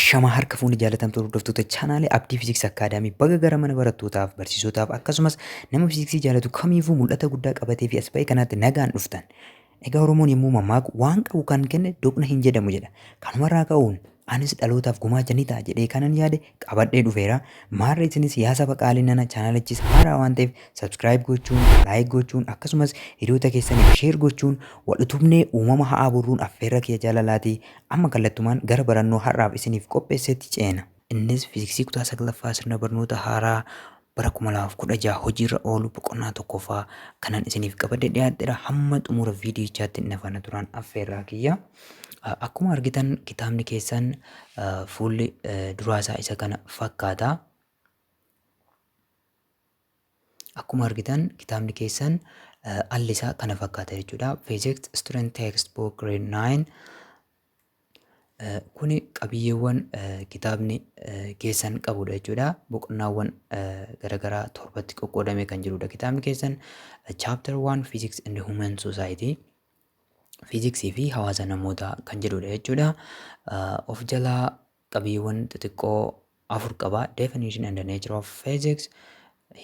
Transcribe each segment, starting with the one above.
Ashamaa harka fuuni jaalatamtoota hordoftoota chaanaalee Abdii Fiiziksii Akkaadaamii baga gara mana barattootaaf, barsiisotaaf akkasumas nama fiiziksii jaalatu kamiifuu mul'ata guddaa qabatee fi as ba'e kanaatti nagaan dhuftan. Egaa Oromoon yommuu mammaaku waan qabu kan kenne doqna hin jedhamu jedha. Kanumarraa ka'uun anis dhalootaaf gumaacha ni ta'a jedhee kanan yaade qabadhee dhufeera. Maarree isinis yaa saba qaalii nana chaanaalichis haaraa waan ta'eef subscribe gochuun, like gochuun akkasumas hiriyoota keessaniif share gochuun wal utubnee uumama haa abuurruun affeerra kiyya jaalalaati. Amma kallattumaan gara barannoo har'aaf isiniif qopheessetti ceena. Innis Fiiziksii kutaa 9ffaa sirna barnoota haaraa bara 2016 hojiirra oolu boqonnaa 1ffaa kanan isiniif qabadhe dhiyaadheera. Hamma xumura viidiyichaatti na faana turaan affeerraa kiyya. Akkuma argitan kitaabni keessan fuulli duraasaa isa kana fakkaata. Akkuma argitan kitaabni keessan alli isaa kana fakkaata jechuudha. Physics Student Textbook Grade 9 kuni qabiyyeewwan kitaabni keessan qabudha jechuudha. Boqonnaawwan garaagaraa torbatti qoqqoodamee kan jirudha. Kitaabni keessan Chapter 1 Physics and Human Society Fiiziksii fi hawaasa namootaa kan jedhudha jechuudha. Of jalaa qabiyyeewwan xixiqqoo afur qaba. Definition and the nature of physics,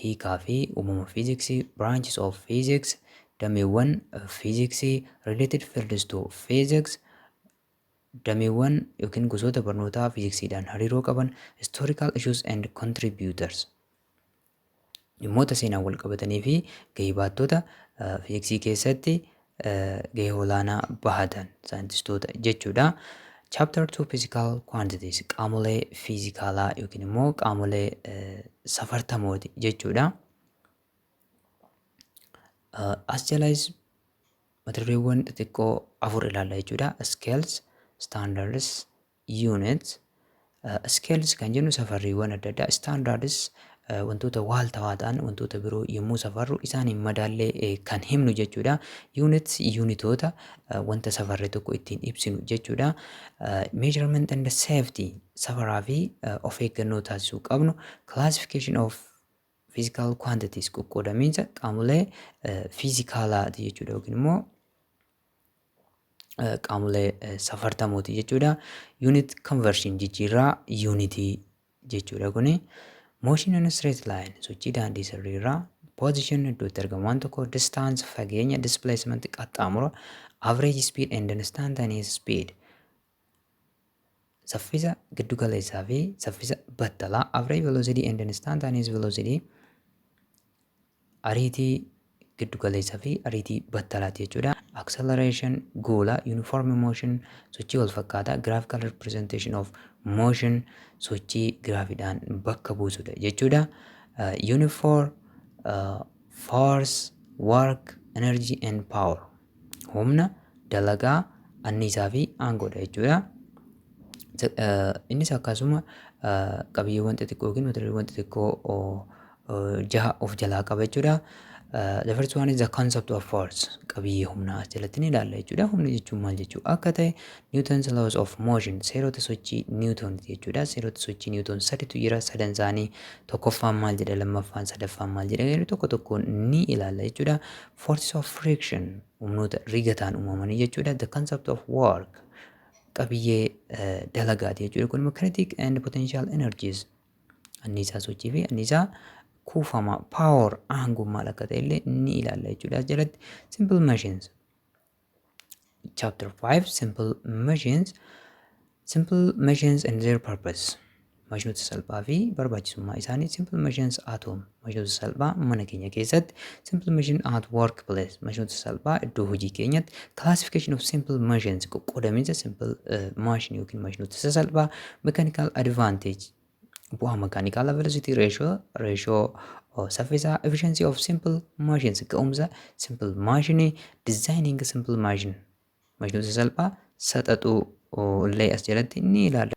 hiikaa fi uumama fiiziksii, branches of physics, dameewwan fiiziksii, related fields to physics, dameewwan yookiin gosoota barnootaa fiiziksiidhaan hariiroo qaban, historical issues and contributors. Dhimmoota seenaan wal qabatanii fi gahee baattota fiiziksii keessatti gahee olaanaa bahatan saayintistoota jechuudha. Chapter 2 Physical Quantities qaamolee fiizikaalaa yookiin immoo qaamolee safartamooti jechuudha. As jalas mata dureewwan xixiqqoo afur ilaalla jechuudha. Scales, standards, units. Scales kan jennu safarriiwwan adda addaa. Standards wantoota waaltawaa ta'an wantoota biroo yommuu safarru isaaniin madaallee kan himnu jechuudha. Units yuunitoota wanta safarre tokko ittiin ibsinu jechuudha. Measurement and safety safaraa fi of eeggannoo taasisuu qabnu. Classification of physical quantities qoqqoodamiinsa qaamolee fiizikaalaati jechuudha yookiin immoo qaamolee safartamooti jechuudha. Unit conversion jijjiirraa yuunitii jechuudha kuni. Motion in a straight line sochii daandii sirriirraa position iddoo itti argamu waan tokko distance fageenya displacement qaxxaamura average speed and instantaneous speed Saffisa giddu galeessaa fi saffisa battalaa average velocity and instantaneous velocity ariitii giddu galeessaa fi ariitii battalaati jechuudha. Acceleration guula uniform motion sochii wal fakkaataa graphical representation of motion sochii giraafiidhaan bakka buusudha jechuudha. Uniform force work energy and power humna dalagaa anniisaa fi aangoodha jechuudha. Innis akkasuma qabiyyeewwan xixiqqoo yookiin mata dureewwan xixiqqoo jaha of jalaa qaba jechuudha. The first one is the concept of force. Qabiyyee humnaa as jalatti ni ilaalla jechuudha. Humna jechuun maal jechuu akka ta'e Newton's laws of motion seerota sochii Newton jechuudha. Seerota sochii Newton saditu jira. Sadan isaanii tokkoffaan maal jedha lammaffaan sadaffaan maal jedha jedhu tokko tokkoon ni ilaalla jechuudha. Forces of friction humnoota rigataan uumamanii jechuudha. The concept of work qabiyyee dalagaati jechuudha. Kun immoo kinetic and potential energies anniisaa sochii fi anniisaa kuufama power aangoo maal akka ta'e illee ni ilaalla jechuudha. As jalatti simple machines chapter 5 simple machines simple machines and their purpose Maashinoota salphaa fi barbaachisummaa isaanii simple machines at home maashinoota salphaa mana keenya keessatti simple machine at workplace maashinoota salphaa iddoo hojii keenyatti classification of simple machines qoqqoodamiinsa simple machine yookiin maashinoota sasalphaa mechanical advantage bu'aa makaanikaala velocity ratio ratio saffisaa efficiency of simple machines ga'umsa simple machine designing simple machine maashinoota sasalphaa saxaxuu illee as jalatti ni ilaalla.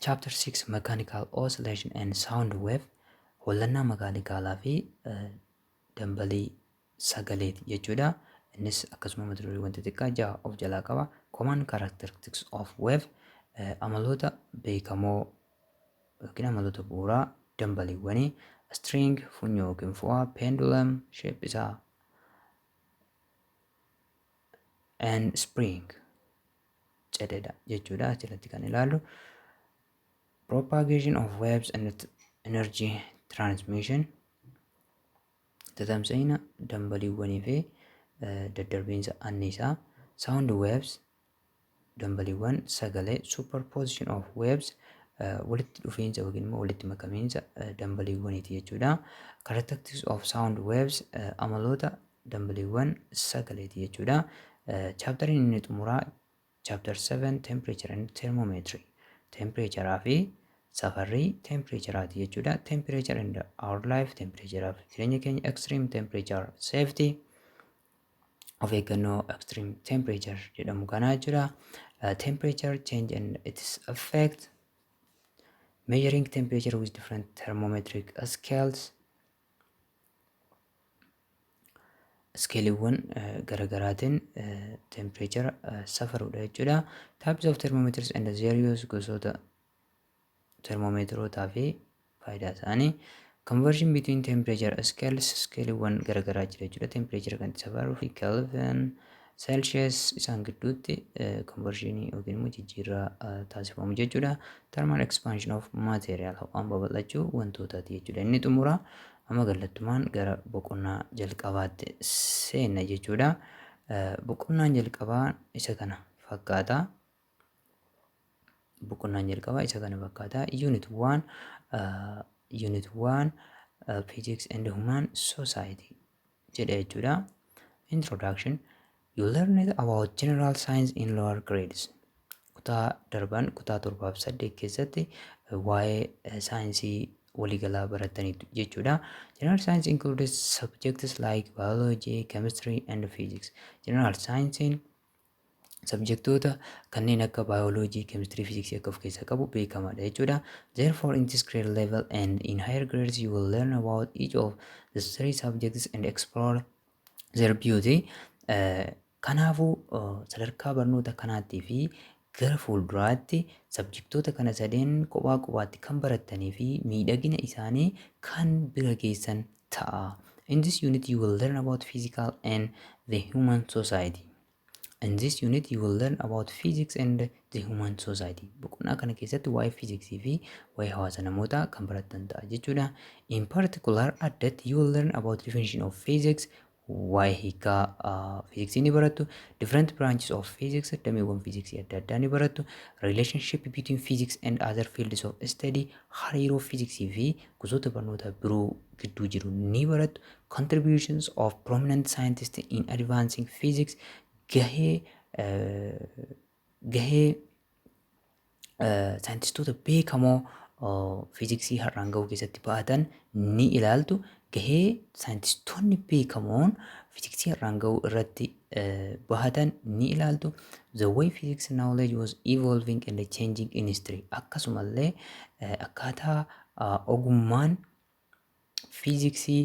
Chapter 6 Mechanical Oscillation and Sound Wave hollannaa makaanikaalaa fi dambalii sagaleeti jechuudha. Innis akkasuma mata dureewwan xixiqqaa ja'a of jalaa qaba. Common characteristics of wave amaloota beekamoo yookiin amaloota bu'uuraa dambaliiwwanii string funyoo yookiin fo'aa pendulum shape isaa and spring cededha jechuudha. Asirratti kan ilaallu. Propagation of waves and energy transmission, tatamsa'ina dambaliiwwanii fi daddarbiinsa anniisaa. Sound waves, dambaliiwwan sagalee. Superposition of waves, walitti dhufiinsa yookiin immoo walitti makamiinsa dambaliiwwaniiti jechuudha. Characteristics of sound waves, amaloota dambaliiwwan sagaleeti jechuudha. Chapteriin inni xumuraa chapter 7, temperature and thermometry, temperaturaa fi safarrii temperaturaati jechuudha. Temperature and our life, temperature fi jireenya keenya. Extreme temperature safety, of eeggannoo extreme temperature jedhamu kanaa jechuudha. Temperature change and its effect, measuring temperature with different thermometric scales, iskeeliiwwan garaagaraatiin temperature safaruudha jechuudha. Types of thermometers and their use, gosoota thermometerootaa fi faayidaa isaanii. Conversion between temperature scales, skeeliiwwan garaagaraa jira jechuudha. Temperature kan itti safaruu fi Kelvin, Celsius isaan gidduutti conversionii yookiin immoo jijjiirraa taasifamu jechuudha. Thermal expansion of material, ho'aan babal'achuu wantootaati jechuudha. Inni xumura amma kallattumaan gara boqonnaa jalqabaatti seenna jechuudha. Boqonnaan jalqabaa isa kana fakkaata. Boqonnaan jalqabaa isa kana fakkaata. Unit 1, Unit 1, Physics and Human Society jedha jechuudha. Introduction. You learned about general science in lower grades. Kutaa darban, kutaa torbaaf saddeet keessatti waa'ee saayinsii waliigalaa barataniitu jechuudha. General science includes subjects like biology, chemistry and physics. General science subjectoota kanneen akka biology, chemistry, physics akka of keessaa qabu beekamaadha jechuudha. Therefore, in this grade level and in higher grades, you will learn about each of the three subjects and explore their beauty. Kanaafuu sadarkaa barnoota kanaattii fi gara fuulduraatti subjectoota kana sadeen kophaa kophaatti kan barattanii fi miidhagina isaanii kan bira geessan ta'a. In this unit, you will learn about physical and the human society. In this unit, you will learn about physics and the human society. Boqonnaa kana keessatti waa'ee fiiziksii fi waa'ee hawaasa namootaa kan barattan ta'a jechuudha. In particular, addatti, you will learn about definition of physics, waa'ee hiikaa fiiziksii ni barattu. Different branches of physics, dameewwan fiiziksii adda addaa ni barattu. Relationship between physics and other fields of study, hariiroo fiiziksii fi gosoota barnoota biroo gidduu jiru ni barattu. Contributions of prominent scientists in advancing physics, gahee saayintistoota beekamoo fiiziksii har'aan gahuu keessatti ba'atan ni ilaaltu. Gahee saayintistoonni beekamoon fiiziksii har'aan gahuu irratti bahatan ni ilaaltu. The way physics knowledge was evolving and changing in history. Akkasumallee akkaataa ogummaan fiiziksii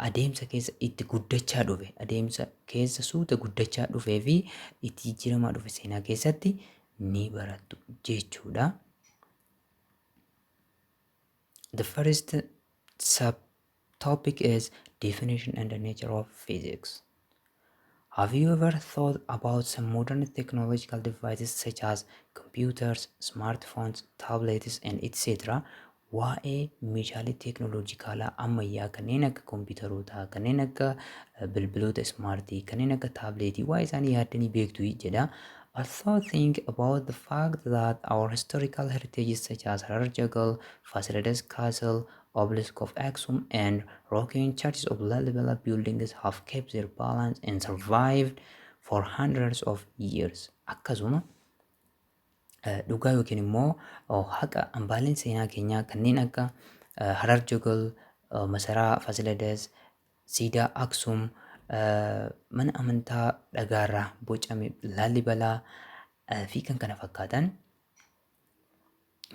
adeemsa keessa itti guddachaa dhufe, adeemsa keessa suuta guddachaa dhufee fi itti jijjiiramaa dhufe seenaa keessatti ni barattu jechuudha. The first subtopic is definition and the nature of physics. Have you ever thought about some modern technological devices such as computers, smartphones, tablets and etc.? Waa'ee meeshaalee teeknooloojikaalaa ammayyaa kanneen akka kompiitarootaa, kanneen akka bilbiloota ismaartii, kanneen akka taabileetii waa'ee isaanii yaaddanii beektu jedha. Also think about the fact that our historical heritages such as Harar Jugol, Fasilides Castle, Obelisk of Aksum and rock-hewn churches of Lalibela buildings have kept their balance and survived for hundreds of years. Akkasuma dhugaa yookiin immoo haqa hambaaleen seenaa keenyaa kanneen akka Harar Jugol, masaraa Fasiladas, siidaa Aksum, mana amantaa dhagaarraa bocame Laallibalaa fi kan kana fakkaatan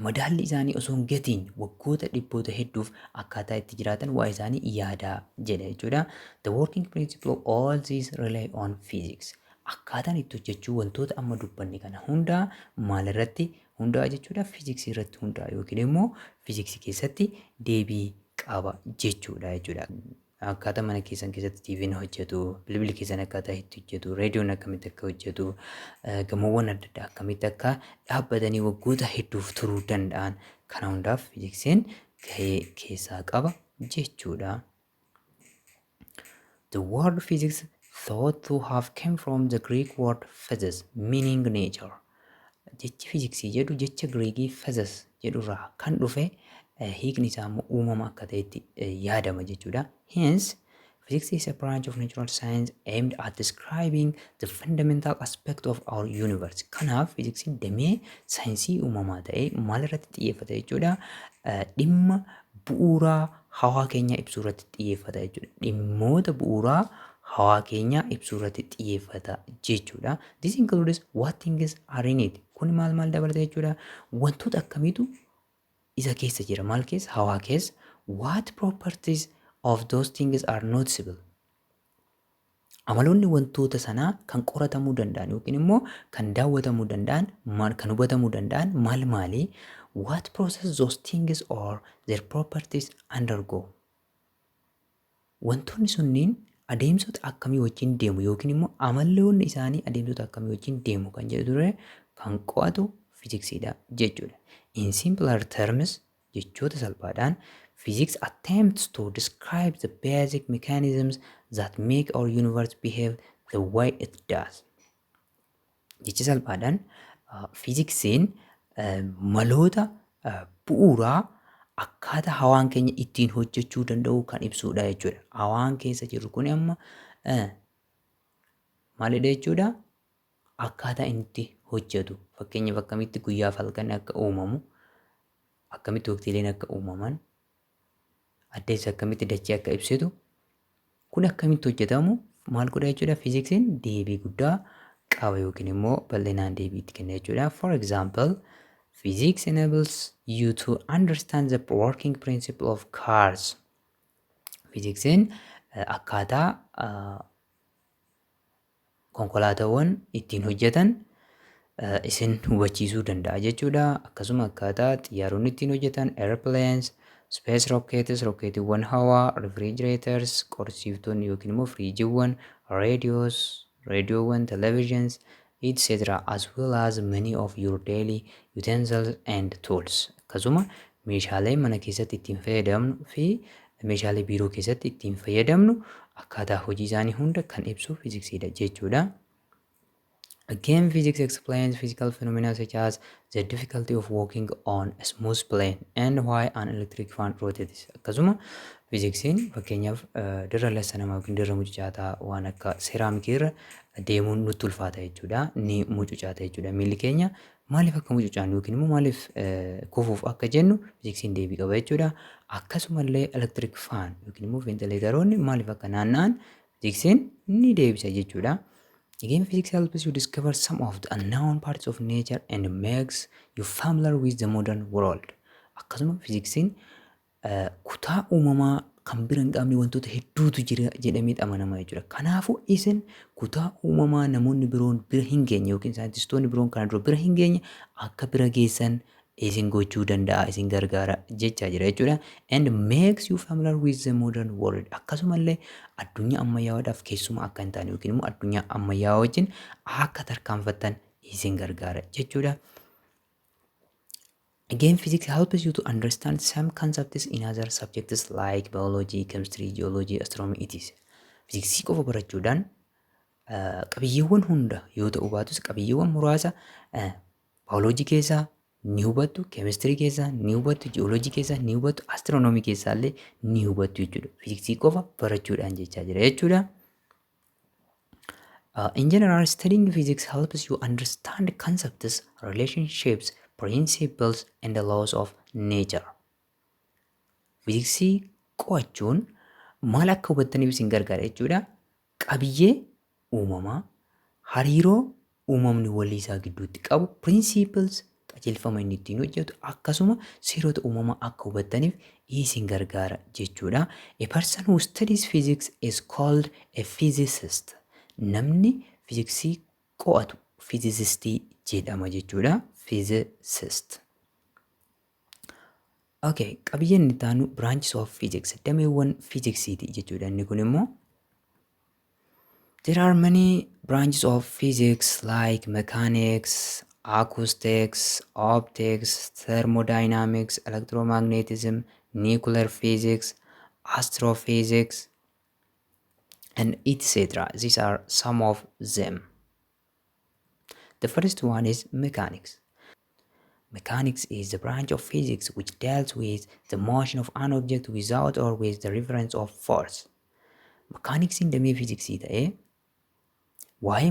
madaalli isaanii osoo hin gatiin waggoota dhibboota hedduuf akkaataa itti jiraatan waa isaanii yaadaa jedha jechuudha. The working principle of all these rely on physics. Akkaataan itti hojjechuu wantoota amma dubbanne kana hundaa maal irratti hundaa'a jechuudha? Fiiziksii irratti hundaa'a yookiin immoo fiiziksii keessatti deebii qaba jechuudha jechuudha. Akkaataa mana keessan keessatti TV'n hojjetu, bilbilli keessan akkaataa itti hojjetu, reediyoon akkamitti akka hojjetu, gamoowwan adda addaa akkamitti akka dhaabbatanii waggoota hedduuf turuu danda'an, kana hundaaf fiiziksiin gahee keessaa qaba jechuudha. The word "physics" thought to have come from the Greek word physis, meaning nature. Jechi fiiziksii jedhu jecha Giriikii physis jedhurraa kan dhufe, hiikni isaa immoo uumama akka ta'etti yaadama jechuudha. Hence, physics is a branch of natural science aimed at describing the fundamental aspect of our universe. Kanaaf fiiziksiin damee saayinsii uumamaa ta'ee maal irratti xiyyeeffata jechuudha? Dhimma bu'uuraa hawaa keenyaa ibsuu irratti xiyyeeffata jechuudha. Dhimmoota bu'uuraa hawaa keenyaa ibsuu irratti xiyyeeffata jechuudha. This includes what things are in it. Kun maal maal dabalata jechuudha? Wantoota akkamiitu isa keessa jira? Maal keessa? Hawaa keessa. What properties of those things are noticeable? Amaloonni wantoota sanaa kan qoratamuu danda'an yookiin immoo kan daawwatamuu danda'an maal, kan hubatamuu danda'an maal maali? What process those things or their properties undergo? Wantoonni sunniin adeemsota akkamii wajjin deemu yookiin immoo amaloonni isaanii adeemsota akkamii wajjin deemu kan jedhu ture kan qo'atu fiiziksiidha jechuudha. In simpler terms, jechoota salphaadhaan, physics attempts to describe the basic mechanisms that make our universe behave the way it does. Jecha salphaadhaan, fiiziksiin maloota bu'uuraa akkaataa hawaan keenya ittiin hojjechuu danda'u kan ibsudha jechuudha. Hawaan keessa jirru kun amma maalidha jechuudha? Akkaataa inni itti hojjetu, fakkeenyaaf akkamitti guyyaa fi halkan akka uumamu, akkamitti waqtiileen akka uumaman, addeessi akkamitti dachee akka ibsitu, kun akkamitti hojjetamu maal godha jechuudha? Fiiziksiin deebii guddaa qaba yookiin immoo bal'inaan deebii itti kenna jechuudha. For example, physics enables you to understand the working principle of cars. Fiiziksiin akkaataa konkolaataawwan ittiin hojjetan isin hubachiisuu danda'a jechuudha. Akkasuma akkaataa xiyyaaronni ittiin hojjetan, airplanes, space rockets, rokkeetiiwwan hawaa, refrigerators, qorrisiiftonni yookiin immoo firiijiiwwan, radios, raadiyoowwan, televisions, etc. as well as many of your daily utensils and tools. Akkasuma meeshaalee mana keessatti ittiin fayyadamnu fi meeshaalee biiroo keessatti ittiin fayyadamnu akkaataa hojii isaanii hunda kan ibsu fiiziksiidha jechuudha. Again, physics explains physical phenomena such as the difficulty of walking on a smooth plane and why an electric fan rotates. Akkasuma fiiziksiin fakkeenyaaf dirra lassanamaa yookiin dirra mucucaataa waan akka seeraamikii irra deemuun nutti ulfaata jechuudha. Ni mucucaata jechuudha. Miilli keenya maaliif akka mucucaannu yookiin immoo maaliif kufuuf akka jennu fiiziksiin deebii qaba jechuudha. Akkasumallee electric fan yookiin immoo ventileetaroonni maaliif akka naanna'an fiiziksiin ni deebisa jechuudha. Again, physics helps you discover some of the unknown parts of nature and makes you familiar with the modern world. Akkasuma fiiziksiin kutaa uumamaa kan bira hin qabne wantoota hedduutu jira jedhamee amanama jechuudha. Kanaafuu isin kutaa uumamaa namoonni biroon bira hin geenye yookiin saayintistoonni biroon kana dura bira hin geenye akka bira geessan isin gochuu danda'a, isin gargaara jechaa jira jechuudha. And makes you familiar with the modern world. Akkasumallee addunyaa ammayyaa'aadhaaf keessumaa akka hin taane yookiin immoo addunyaa ammayyaa'aa wajjin akka tarkaanfattan isin gargaara jechuudha. Again, physics helps you to understand some concepts in other subjects like biology, chemistry, geology, astronomy, etc. Fiiziksii qofa barachuudhaan qabiyyeewwan hunda yoo ta'u baatus qabiyyeewwan muraasa baayoloojii keessaa ni hubattu, keemistirii keessaa ni hubattu, ji'ooloojii keessaa ni hubattu, astiroonoomii keessaa illee ni hubattu jechuudha. Fiiziksii qofa barachuudhaan jechaa jira jechuudha. In general, studying physics helps you understand concepts, relationships, principles and the laws of nature. Fiiziksii qo'achuun maal akka hubattaniif isin gargaara jechuudha? Qabiyyee uumamaa, hariiroo uumamni walii isaa gidduutti qabu, principles, qajeelfama inni ittiin hojjetu, akkasuma seerota uumamaa akka hubattaniif isin gargaara jechuudha. A person who studies physics is called a physicist. Namni fiiziksii qo'atu fiizisistii jedhama jechuudha. Physicist. Okay, qabiyyeen inni itti aanu branches of physics, dameewwan fiiziksiiti jechuudha. Inni kun immoo there are many branches of physics like mechanics, acoustics, optics, thermodynamics, electromagnetism, nuclear physics, astrophysics, and etc. These are some of them. The first one is mechanics. Mechanics is the branch of physics which deals with the motion of an object without or with the reference of force. Mekaaniksiin damee fiiziksii ta'ee waa'ee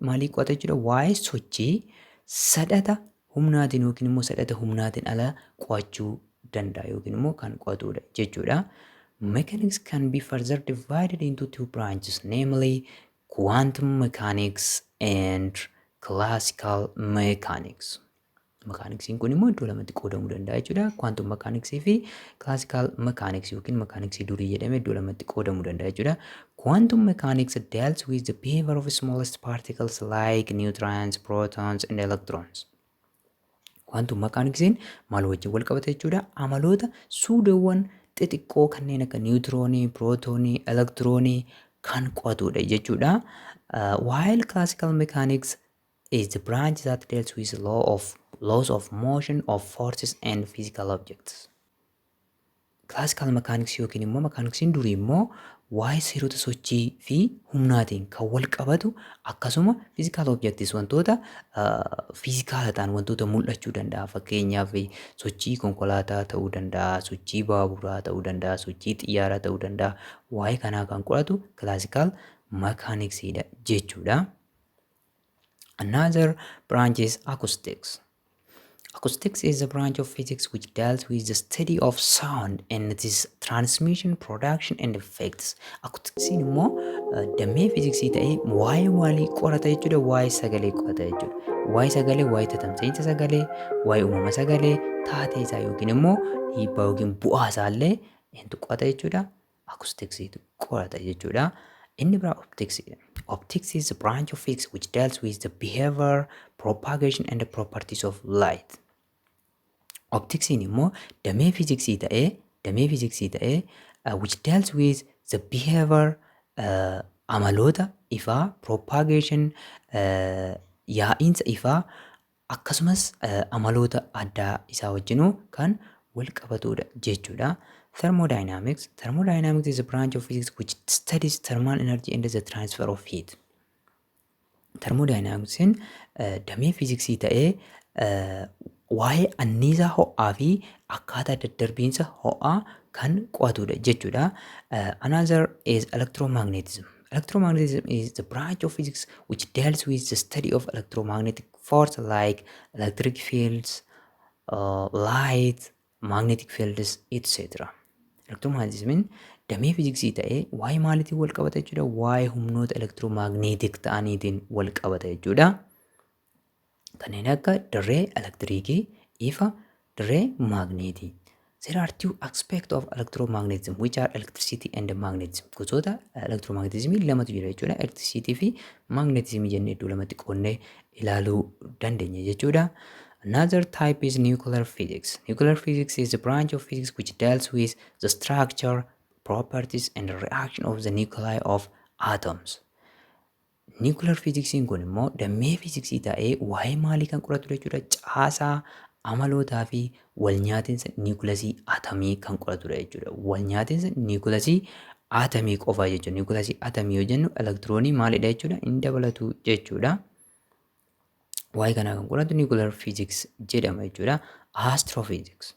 maalii qo'ata jechuudha? Waa'ee sochii sadhata humnaatiin yookiin immoo sadhata humnaatiin ala qo'achuu danda'a yookiin immoo kan qo'atudha jechuudha. Mechanics can be further divided into two branches, namely quantum mechanics and classical mechanics. Mekaaniksiin kun immoo iddoo lamatti qoodamuu danda'a jechuudha. Quantum mechanics fi classical mechanics yookiin mekaaniksii durii jedhamee iddoo lamatti qoodamuu danda'a jechuudha. Quantum mechanics deals with the behavior of smallest particles like neutrons, protons and electrons. Quantum mechanics'n maal wajjin wal qabata jechuudha? Amaloota suudoowwan xixiqqoo kanneen akka niwutiroonii, pirootoonii, elektiroonii kan qo'atudha jechuudha. While classical mechanics is the branch that deals with laws of motion of forces and physical objects. Classical mechanics yookiin immoo mekaaniksiin durii immoo waa'ee seerota sochii fi humnaatiin kan wal qabatu, akkasuma physical objects, wantoota fiizikaala ta'an, wantoota mul'achuu danda'a. Fakkeenyaaf, sochii konkolaataa ta'uu danda'a, sochii baaburaa ta'uu danda'a, sochii xiyyaaraa ta'uu danda'a. Waa'ee kanaa kan qo'atu classical mechanicsiidha jechuudha. Another branch is acoustics. Acoustics is a branch of physics which deals with the study of sound and its transmission, production and effects. Acoustics'n immoo damee fiiziksii ta'ee waa'ee maalii qorata jechuudha? Waa'ee sagalee qorata jechuudha. Waa'ee sagalee, waa'ee tatamsa'iinsa sagalee, waa'ee uumama sagalee, taatee isaa yookiin immoo dhiibbaa yookiin bu'aa isaallee eenyutu qo'ata jechuudha? Acoustics'iitu qorata jechuudha. Inni biraa optics. Optics is a branch of physics which deals with the behavior, propagation and the properties of light. Optiksiin immoo damee fiiziksii ta'ee which deals with the behavior, amaloota ifaa, propagation, yaa'iinsa ifaa, akkasumas amaloota addaa isaa wajjinuu kan wal qabatudha jechuudha. Thermodynamics. Thermodynamics is a branch of physics which studies thermal energy and the transfer of heat. Thermodynamicsiin damee fiiziksii ta'ee waa'ee anniisaa ho'aa fi akkaataa daddarbiinsa ho'aa kan qo'atudha jechuudha. Another is electromagnetism. Electromagnetism is the branch of physics which deals with the study of electromagnetic force like electric fields, light, magnetic fields, etc. Electromagnetismiin damee fiiziksii ta'ee waa'ee maaliitiin wal qabata jechuudha? Waa'ee humnoota electromagnetic ta'aniitiin wal qabata jechuudha. Kanneen akka dirree elektiriikii, ifa, dirree maagneetii. There are two aspects of electromagnetism, which are electricity and magnetism. Gosoota electromagnetismii lamatu jira jechuudha. Electricity fi magnetism jennee iddoo lamatti qoodnee ilaaluu dandeenya jechuudha. Another type is nuclear physics. Nuclear physics is a branch of physics which deals with the structure, properties and reaction of the nuclei of atoms. Nuclear physics'n kun immoo damee fiiziksii ta'ee waa'ee maalii kan qoratu jechuudha? Caasaa, amalootaa fi walnyaatinsa niwukilasii atamii kan qoratudha jechuudha. Walnyaatinsa niwukilasii atamii qofa jechuudha. Niwukilasii atamii yoo jennu elektiroonii maalidha jechuudha? Hin dabalatu jechuudha. Waa'ee kanaa kan qoratu nuclear physics jedhama jechuudha. Astrophysics.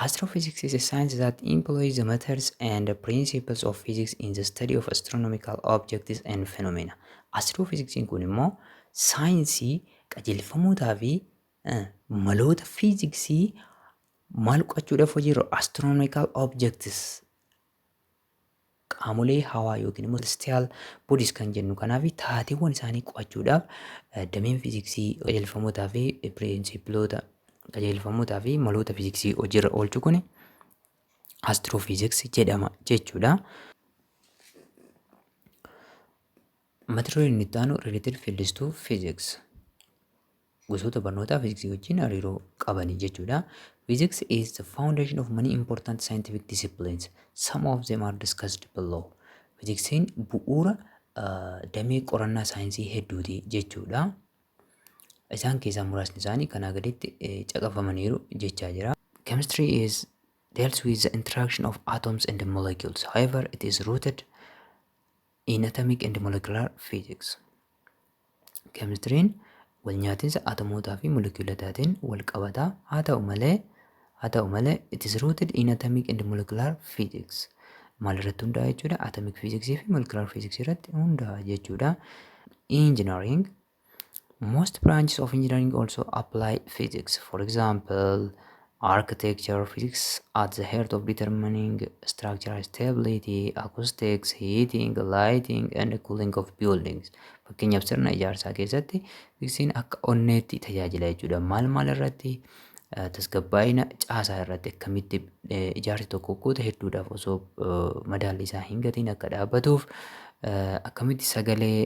Astrophysics is a science that employs the methods and the principles of physics in the study of astronomical objects and phenomena. Astrophysics'n kun immoo saayinsii qajeelfamootaa fi maloota fiiziksii maal qo'achuudhaaf hojiirra astronomical objects, qaamolee hawaa yookiin immoo celestial bodies kan jennu kanaaf taateewwan isaanii qo'achuudhaaf dameen fiiziksii qajeelfamootaa fi piriinsipiloota, qajeelfamootaa fi maloota fiiziksii hojiirra oolchu kun astrophysics jedhama jechuudha. Mata dureen inni itti aanu related fields to physics. Gosoota barnootaa fiiziksii wajjin hariiroo qabanii jechuudha. Physics is the foundation of many important scientific disciplines. Some of them are discussed below. Fiiziksiin bu'uura damee qorannaa saayinsii hedduuti jechuudha. Isaan keessaa muraasni isaanii kanaa gaditti caqafamaniiru jechaa jira. Chemistry is deals with the interaction of atoms and molecules. However, it is rooted in atomic and molecular physics. Keemistiriin wal nyaatinsa atomootaa fi molekiyuulotaatiin wal qabata. Haa ta'u malee it is rooted in atomic and molecular physics. Maal irratti hundaa'a jechuudha? Atomic physics fi molecular physics irratti hundaa'a jechuudha. Engineering. Most branches of engineering also apply physics. For example, architecture, physics at the heart of determining structural stability, acoustics, heating, lighting and cooling of buildings. Fakkeenyaaf, sirna ijaarsaa keessatti fiiziksiin akka onneetti tajaajila jechuudha. Maal maal irratti? Tasgabbaa'ina caasaa irratti, akkamitti ijaarsi tokko waggoota hedduudhaaf osoo madaalli isaa hin gatiin akka dhaabbatuuf, akkamitti sagalee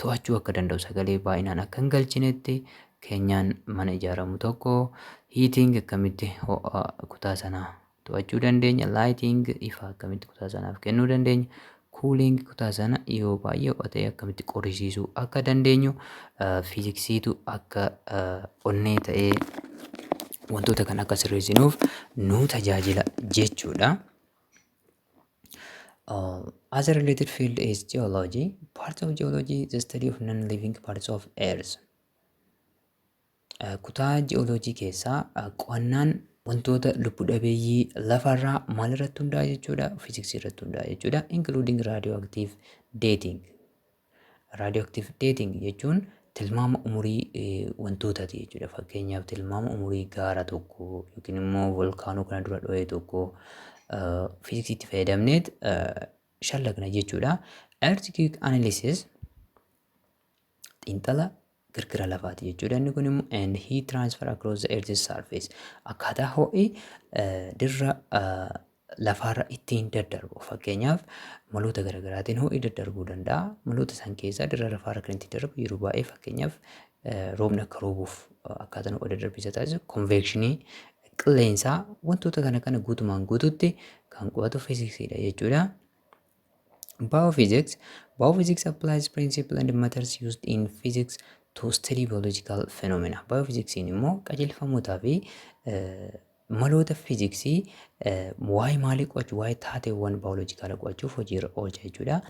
to'achuu akka danda'u, sagalee baay'inaan akka hin galchinetti keenyaan mana ijaaramu tokko, heating, akkamitti ho'a kutaa sanaa to'achuu dandeenya, lighting, ifa akkamitti kutaa sanaaf kennuu dandeenya, cooling, kutaa sana yoo baay'ee ho'a ta'e akkamitti qorrisiisuu akka dandeenyu, fiiziksiitu akka onnee ta'ee wantoota kana akka sirreessinuuf nu tajaajila jechuudha. Other related field is geology. Part of geology is the study of non-living parts of earth. Kutaa ji'ooloojii keessaa qo'annaan wantoota lubbu dhabeeyyii lafarraa maal irratti hundaa'a jechuudha? Fiiziksii irratti hundaa'a jechuudha. Including radioactive dating. Radioactive dating jechuun tilmaama umurii wantootaati jechuudha. Fakkeenyaaf, tilmaama umurii gaara tokkoo yookiin immoo volkaanoo kana dura dho'e tokko fiiziksiitti fayyadamneet shallagna jechuudha. Earthquake analysis, xiinxala kirkira lafaati jechuudha. Inni kun immoo and heat transfer across the earth's surface, akkaataa ho'i dirra lafaarra ittiin daddarbu. Fakkeenyaaf, maloota garaagaraatiin ho'i daddarbuu danda'a. Maloota isaan keessaa dirra lafaarra kan ittiin darbu yeroo baay'ee, fakkeenyaaf, roobni akka roobuuf akkaataan ho'a daddarbisa taasisu convection qilleensaa, wantoota kana kana guutumaan guututti kan qo'atu fiiziksiidha jechuudha. Biophysics. Biophysics applies principle and methods used in physics to study biological phenomena. Biophysiksiin immoo qajeelfamootaa fi maloota fiiziksii waa'ee maalii qo'achuu, waa'ee taateewwan baayoloojikaala qo'achuuf hojiirra oolcha jechuudha.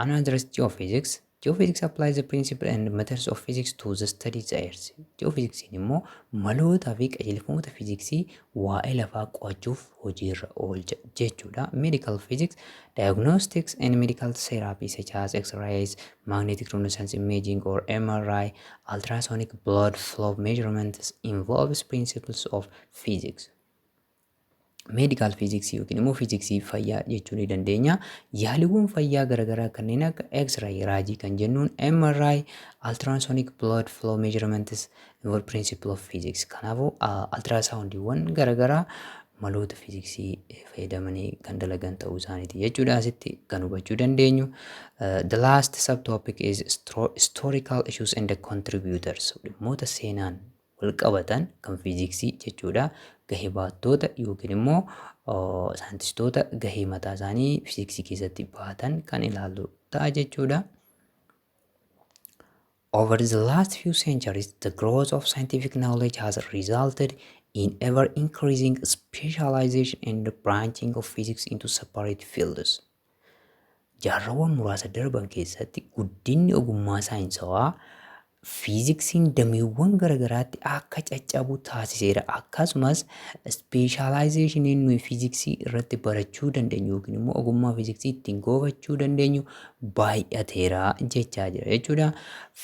Another is geophysics. Geophysics applies the principle and methods of physics to the study the earth. Geophysiksiin immoo malootaa fi qajeelfamoota fiiziksii waa'ee lafaa qo'achuuf hojiirra oolcha jechuudha. Medical physics, diagnostics and medical therapy such as X-rays, magnetic resonance imaging or MRI, ultrasonic blood flow measurements involves principles of physics. Medical physics yookiin immoo fiiziksii fayyaa jechuu ni dandeenya. Yaaliiwwan fayyaa garaagaraa kanneen akka X-ray, raajii kan jennuun, MRI, ultrasonic blood flow measurements involve principle of physics. Kanaafuu ultrasoundiiwwan garaagaraa maloota fiiziksii fayyadamanii kan dalagan ta'uu isaaniiti jechuudha asitti kan hubachuu dandeenyu. The last subtopic is historical issues and the contributors. Dhimmoota seenaan wal qabatan kan fiiziksii jechuudha. Gahee baattoota yookiin immoo saayintistoota gahee mataa isaanii fiiziksii keessatti baatan kan ilaallu ta'a jechuudha. Over the last few centuries, the growth of scientific knowledge has resulted in ever increasing specialization and the branching of physics into separate fields. Jaarraawwan muraasa darban keessatti guddinni ogummaa saayinsawaa fiiziksiin dameewwan garaagaraatti akka caccabu taasiseera. Akkasumas specializationiin nuyi fiiziksii irratti barachuu dandeenyu yookiin immoo ogummaa fiiziksii ittiin goofachuu dandeenyu baay'ateera jechaa jira jechuudha.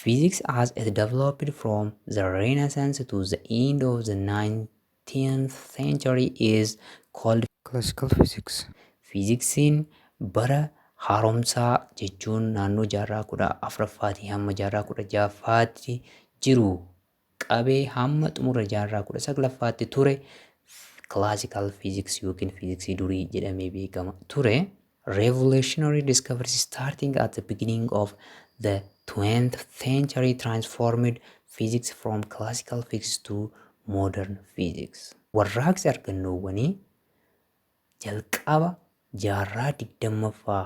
Physics as it developed from the Renaissance to the end of the 19th century is called classical physics. Fiiziksiin bara haaromsaa jechuun naannoo jaarraa 14ffaatii hamma jaarraa 16ffaatti jiru qabee hamma xumura jaarraa 19ffaatti ture classical physics yookiin fiiziksii durii jedhamee beekama ture. Revolutionary discoveries starting at the beginning of the 20th century transformed physics from classical physics to modern physics. Warraaqsi argannoowwanii jalqaba jaarraa 20ffaa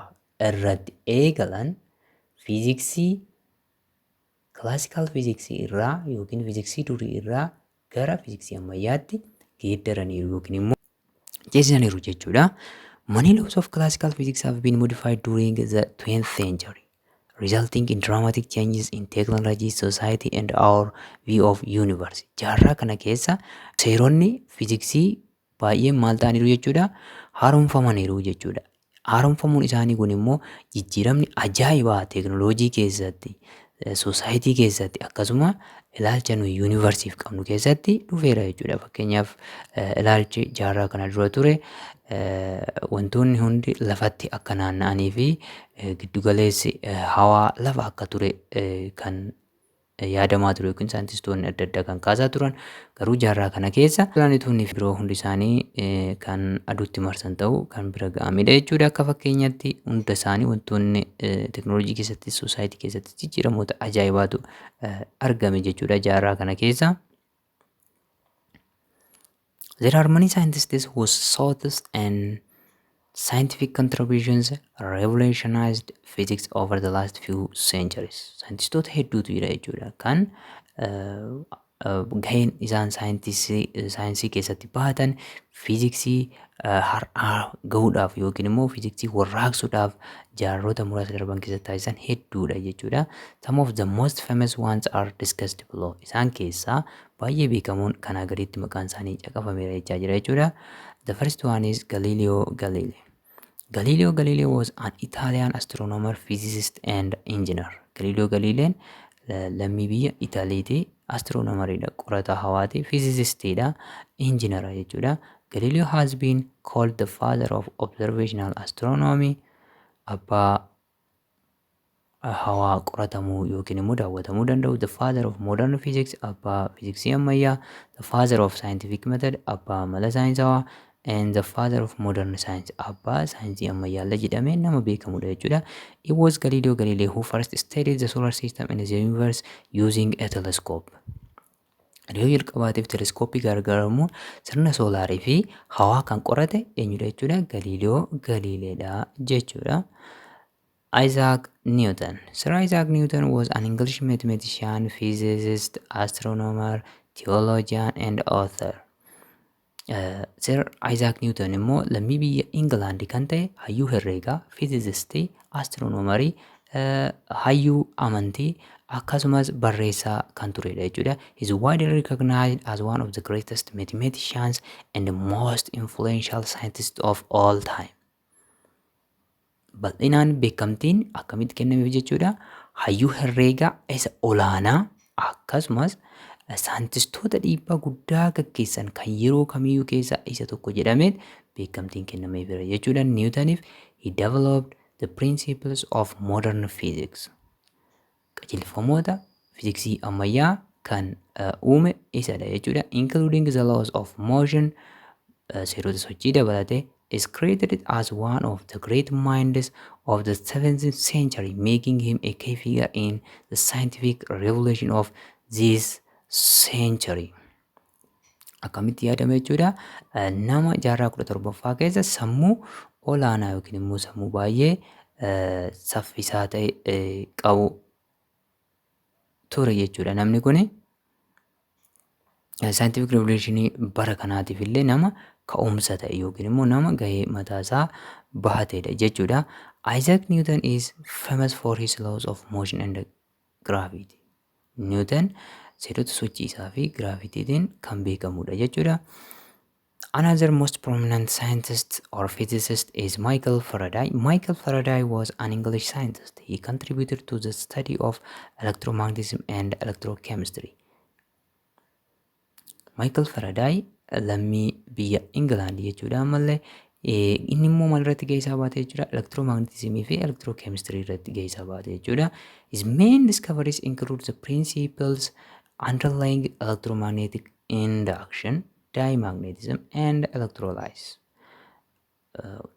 irratti eegalan fiiziksii classical fiiziksii irraa yookiin fiiziksii durii irraa gara fiiziksii ammayyaatti geeddaraniiru yookiin immoo ceesisaniiru jechuudha. Many laws of classical physics have been modified during the 20th century, resulting in dramatic changes in technology, society and our view of universe. Jaarraa kana keessa seeronni fiiziksii baay'een maal ta'aniiru jechuudha? Haaromfamaniiru jechuudha. Haaromfamuun isaanii kun immoo jijjiiramni ajaa'ibaa teekinooloojii keessatti, society keessatti, akkasuma ilaalcha nuyi yuunivarsiif qabnu keessatti dhufeera jechuudha. Fakkeenyaaf, ilaalchi jaarraa kana dura ture wantoonni hundi lafatti akka naanna'anii fi giddugaleessi hawaa lafa akka ture kan yaadamaa ture yookiin saayintistoonni adda addaa kan kaasaa turan, garuu jaarraa kana keessa pilaanetoonni biroo hundi isaanii kan aduutti marsan ta'uu kan bira ga'amedha jechuudha. Akka fakkeenyaatti hunda isaanii wantoonni teekinooloojii keessatti, society keessatti jijjiiramoota ajaa'ibaatu argame jechuudha jaarraa kana keessa. There are many scientists whose thoughts and scientific contributions revolutionized physics over the last few centuries. Saayintistoota hedduutu jira jechuudha kan gaheen isaan saayinsii keessatti bahatan fiiziksii har'aa gahuudhaaf yookiin immoo fiiziksii warraaqsuudhaaf jaarrota muraasa darban keessatti taasisan hedduudha jechuudha. Some of the most famous ones are discussed below. Isaan keessaa baay'ee beekamoon kanaa gaditti maqaan isaanii caqafameera jechaa jira jechuudha. The first one is Galileo Galilei. Galileo Galilei was an Italian astronomer, physicist and engineer. Galileo Galileen lammii biyya Itaaliiti. Astronomeriidha, qorataa hawaati, physicistiidha, engineera jechuudha. Galileo has been called the father of observational astronomy. Abbaa hawaa qoratamuu yookiin immoo daawwatamuu danda'u. The father of modern physics, abbaa fiiziksii ammayyaa. The father of scientific method, abbaa mala saayinsawaa, and the father of modern science, abbaa saayinsii ammayyaallee jedhamee nama beekamudha jechuudha. It was Galileo Galilei who first studied the solar system and the universe using a telescope. Yeroo jalqabaatiif teleskooppii gargaaramuun sirna soolaarii fi hawaa kan qorate eenyudha jechuudha? Galileo Galileedha jechuudha. Isaac Newton. Sir Isaac Newton was an English mathematician, physicist, astronomer, theologian and author. Sir Isaac Newton immoo lammii biyya Ingilaand kan ta'e, hayyuu herreegaa, fiizisistii, astiroonomarii, hayyuu amantii akkasumas barreessaa kan turedha jechuudha. He is widely recognized as one of the greatest mathematicians and the most influential scientists of all time. Bal'inaan beekamtiin akkamitti kennameef jechuudha? Hayyuu herreegaa isa olaanaa akkasumas saayintistoota dhiibbaa guddaa gaggeessan kan yeroo kamiyyuu keessaa isa tokko jedhamee beekamtiin kennameefira jechuudha. Newtoniif. He developed the principles of modern physics. Qajeelfamoota fiiziksii ammayyaa kan uume isadha jechuudha. Including the laws of motion, seerota sochii dabalatee, is credited as one of the great minds of the 17th century, making him a key figure in the scientific revolution of this century. Akkamitti yaadama jechuudha? Nama jaarraa 17ffaa keessa sammuu olaanaa yookiin immoo sammuu baay'ee saffisaa ta'e qabu ture jechuudha. Namni kuni scientific revolutionii bara kanaatiif illee nama ka'umsa ta'e yookiin immoo nama gahee mataasaa bahatedha jechuudha. Isaac Newton is famous for his laws of motion and gravity. Newton seerota sochii isaa fi giraavitiitiin kan beekamudha jechuudha. Another most prominent scientist or physicist is Michael Faraday. Michael Faraday was an English scientist. He contributed to the study of electromagnetism and electrochemistry. Michael Faraday lammii biyya Ingilaand jechuudha. Ammallee inni immoo maal irratti gahee isaa baate jechuudha? Electromagnetismii fi electrochemistry irratti gahee isaa baate jechuudha. His main discoveries include the principles underlying electromagnetic induction, diamagnetism and electrolysis.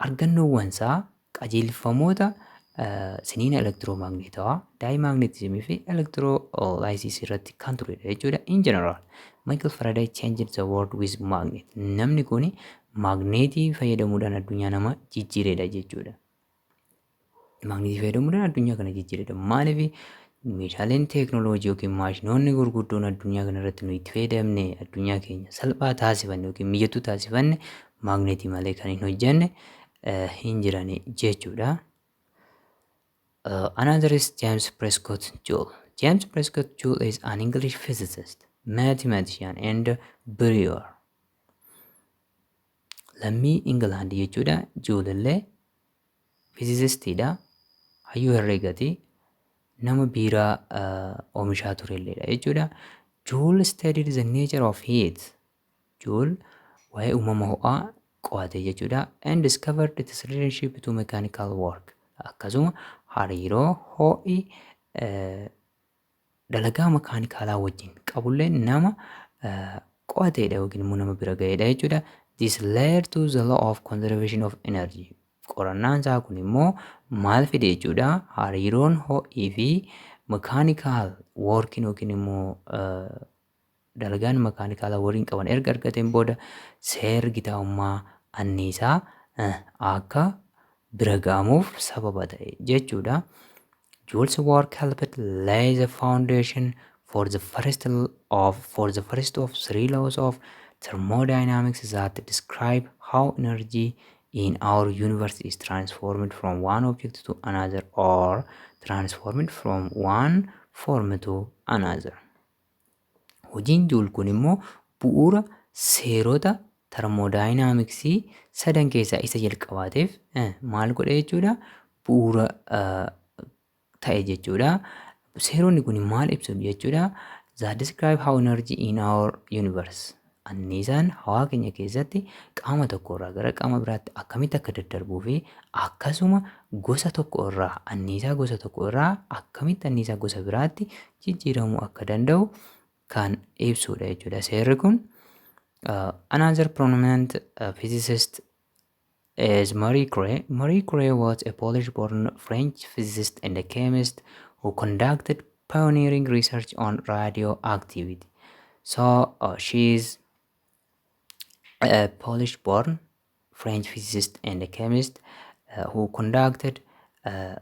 Argannoowwan isaa qajeelfamoota Siniina elektiroomagneetawaa, diamagnetismii fi electrolysis irratti kan turedha jechuudha. In general, Michael Faraday changed the world with magnet. Namni kun maagneetii fayyadamuudhaan addunyaa nama jijjiiredha jechuudha. Maagneetii fayyadamuudhaan addunyaa kana jijjiiredha. Maaliif? Meeshaaleen teeknooloojii yookiin maashinoonni gurguddoon addunyaa kana irratti nuyi itti fayyadamne, addunyaa keenya salphaa taasifanne yookiin mijattuu taasifanne, maagneetii malee kan hin hojjenne hin jirani jechuudha. Another is James Prescott Joule. James Prescott Joule is an English physicist, mathematician and brewer. Lammii Ingilaand jechuudha. Joule illee fiizistiidha. Hayyuu herreegati. Nama biiraa oomishaa turelleedha jechuudha. Joule studied the nature of heat. Joule waa'ee uumama ho'aa qo'ate jechuudha. And discovered its relationship to mechanical work. Akkasuma hariiroo ho'i dalagaa makaanikaalaa wajjin qabullee nama qo'ateedha yookiin immoo nama bira ga'eedha jechuudha. This led to the law of conservation of energy. Qorannaan isaa kun immoo maal fide jechuudha? Hariiroon ho'ii fi mechanical workiin yookiin immoo dalagaan makaanikaalaa waliin qaban erga argateen booda seerri gitaa'ummaa anniisaa akka bira ga'amuuf sababa ta'e jechuudha. Joule's work helped lay the foundation for the first of three laws of thermodynamics that describe how energy in our universe is transformed from one object to another or transformed from one form to another. Hojiin Joule kun immoo bu'uura seerota termodaayinaamiksii sadan keessaa isa jalqabaateef maal godhe jechuudha? Bu'uura ta'e jechuudha. Seeronni kun maal ibsu jechuudha? That describe how energy in our universe. Anniisaan hawaa keenya keessatti qaama tokko irraa gara qaama biraatti akkamitti akka daddarbuu fi akkasuma gosa tokko irraa, anniisaa gosa tokko irraa akkamitti anniisaa gosa biraatti jijjiiramuu akka danda'u kan ibsudha jechuudha. Seerri kun. Another prominent physicist is Marie Curie. Marie Curie was a Polish-born French physicist and a chemist who conducted pioneering research on radioactivity. So she is a Polish-born French physicist and a chemist who conducted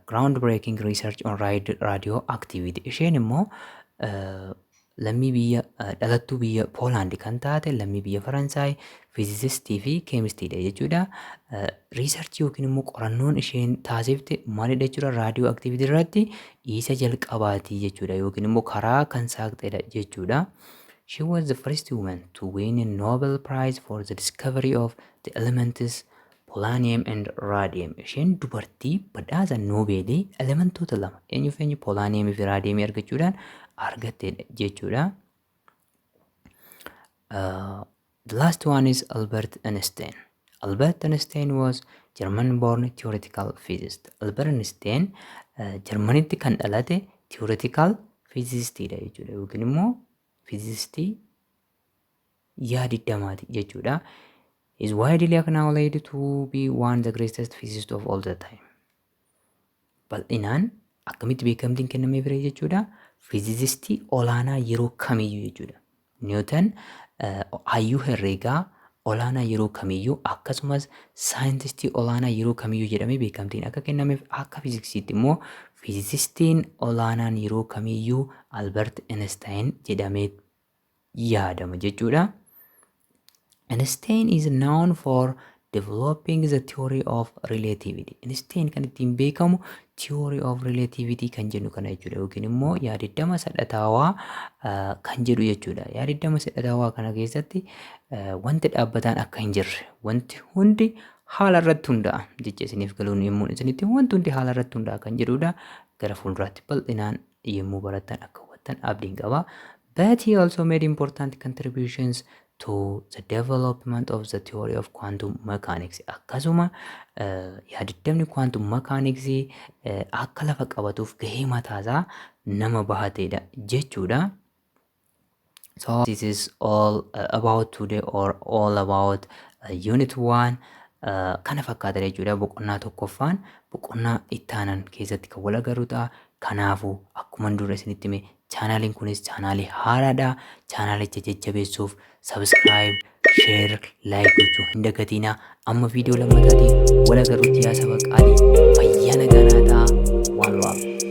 groundbreaking research on radioactivity. Isheen immoo lammii biyya dhalattuu biyya Poolaand kan taate, lammii biyya Faransaay, fiizisistii fi keemistiidha jechuudha. Researchii yookiin immoo qorannoon isheen taasifte maalidha jechuudha? Radioactivity irratti isa jalqabaatii jechuudha yookiin immoo karaa kan saaqxedha jechuudha. She was the first woman to win a Nobel Prize for the discovery of the elements polonium and radium. Isheen dubartii badhaasa Noobeelii elementoota lama, eenyuuf eenyu? Polonium fi radium argachuudhaan argattedha jechuudha. The last one is Albert Einstein. Albert Einstein was German-born theoretical physicist. Albert Einstein Jarmanitti kan dhalate theoretical physicistidha jechuudha yookiin immoo physistii yaadiddamaati jechuudha. Is widely acknowledged to be one of the greatest physicists of all the time. Bal'inaan akkamitti beekamtiin kennamee bire jechuudha? Fiizisistii olaanaa yeroo kamiyyuu jechuudha. Newton hayyuu herreegaa olaanaa yeroo kamiyyuu, akkasumas saayintistii olaanaa yeroo kamiyyuu jedhamee beekamtiin akka kennameef, akka fiiziksiitti immoo fiizisistiin olaanaan yeroo kamiyyuu Albert Einstein jedhamee yaadama jechuudha. Einstein is known for developing the theory of relativity. Einstein kan ittiin beekamu theory of relativity kan jennu kana jechuudha yookiin immoo yaadiddama sadhataawaa kan jedhu jechuudha. Yaadiddama sadhataawaa kana keessatti wanti dhaabbataan akka hin jirre, wanti hundi haala irratti hundaa'a jecha isiniif galuun yommuu isinitti, wanti hundi haala irratti hundaa'a kan jedhudha. Gara fuulduraatti bal'inaan yommuu barattan akka hubattan abdiin qaba. But he also made important contributions to the development of the theory of quantum mechanics. Akkasuma yaadiddamni quantum mechanics akka lafa qabatuuf gahee mataasaa nama bahateedha jechuudha. So this is all about today or all about unit 1. Kana fakkaata jechuudha boqonnaa tokkoffaan. Boqonnaa itti aanan keessatti kan wal agarru ta'a. Kanaafuu akkuma dura isinitti hime, chaanaaliin kunis chaanaalii haaraadha. Chaanaalicha jajjabeessuuf subscribe, share, like gochuu hin dagatinaa. Amma viidiyoo lammataatiin wal agarrutti, yaa saba qaalii, fayyaa nagaa naa ta'a. One love.